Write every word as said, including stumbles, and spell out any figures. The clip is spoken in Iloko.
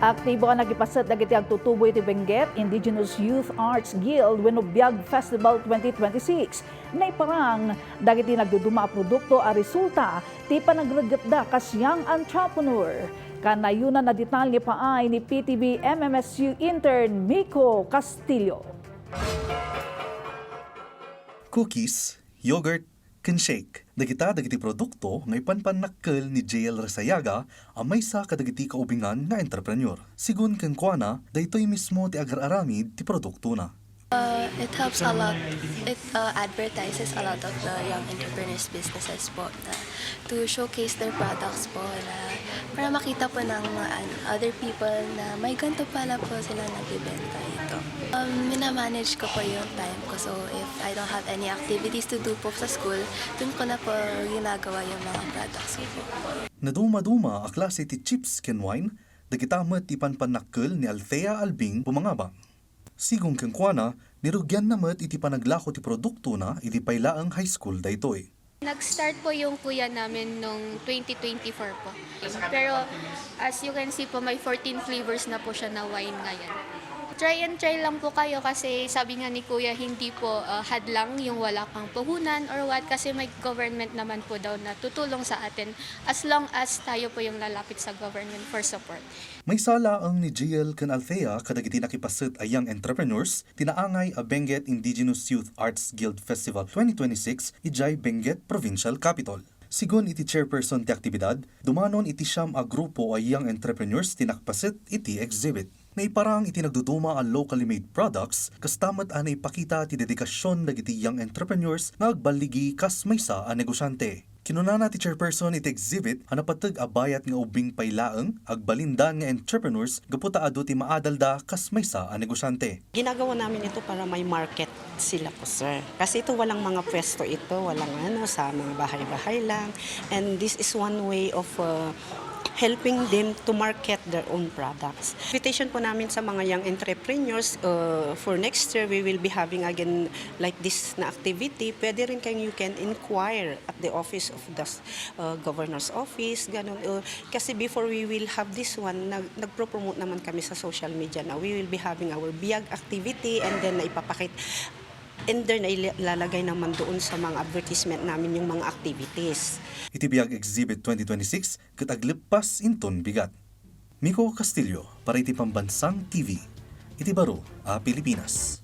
Aktibo a nakipaset dagiti agtutubo iti Benguet Indigenous Youth Arts Guild wenno Biag Festival twenty twenty-six. Naiparang dagiti nagduduma a produkto a resulta ti panagreggetda kas young entrepreneur. Kanayon a nadetalle pay ni P T V M M S U intern Miko Castillo. Cookies, yogurt, ken shake. Dagita dagiti produkto nga ipanpannakkel ni J L Resayaga a maysa kadagiti kaubingan nga entrepreneur. Sigun kenkuana, daytoy mismo ti agar-aramid ti produktona. Uh, it helps a lot. It uh, advertises a lot of the young entrepreneurs businesses po na to showcase their products po na para makita po ng uh, other people na may ganito pala po sila nagbibenta ito. Um, minamanage ko po yung time ko. So if I don't have any activities to do po sa school, dun ko na po ginagawa yung mga products ko po. Naduma-duma a klase ti chips ken wine, dagita met ti panpannakkel ni Althea Albing Bumangabang. Sigun kenkuana, nirugianna met iti panaglako ti produktona idi pay laeng high school daytoy. Nag-start po yung kuya namin nung twenty twenty-four po. Pero as you can see po, may fourteen flavors na po siya na wine ngayon. Try and try lang po kayo kasi sabi nga ni kuya, hindi po uh, hadlang yung wala pang puhunan or what kasi may government naman po daw na tutulong sa atin as long as tayo po yung lalapit sa government for support. Maysa laeng ni J L ken Althea kadagiti nakipaset a young entrepreneurs ti naangay a Benguet Indigenous Youth Arts Guild Festival twenty twenty-six idiay Benguet Provincial Capitol. Sigun iti chairperson ti aktibidad, dumanon iti siam a grupo a young entrepreneurs ti nakpaset iti exhibit. Naiparang iti nagduduma a locally made products, kasta met a naipakita ti dedikasion dagiti young entrepreneurs nga agballigi kas maysa a negosyante. Kinunana ti chairperson iti exhibit a napateg a bayat nga ubing pay laeng, agbalindan nga entrepreneurs gapu ta adu ti maadalda kas maysa a negosyante. Ginagawa namin ito para may market sila po, sir. Kasi ito walang mga pwesto ito, walang ano, sa mga bahay-bahay lang. And this is one way of uh, helping them to market their own products. Invitation po namin sa mga young entrepreneurs, uh, for next year, we will be having again like this na activity. Pwede rin kayong you can inquire at the office of the uh, governor's office, ganun. Uh, kasi before we will have this one, nag nagpro-promote naman kami sa social media na we will be having our biyag activity and then naipapakit and then nailalagay naman doon sa mga advertisement namin yung mga activities. Iti Biag Exhibit twenty twenty-six ket agleppas inton bigat. Miko Castillo para iti Pambansang T V, iti baro a Pilipinas.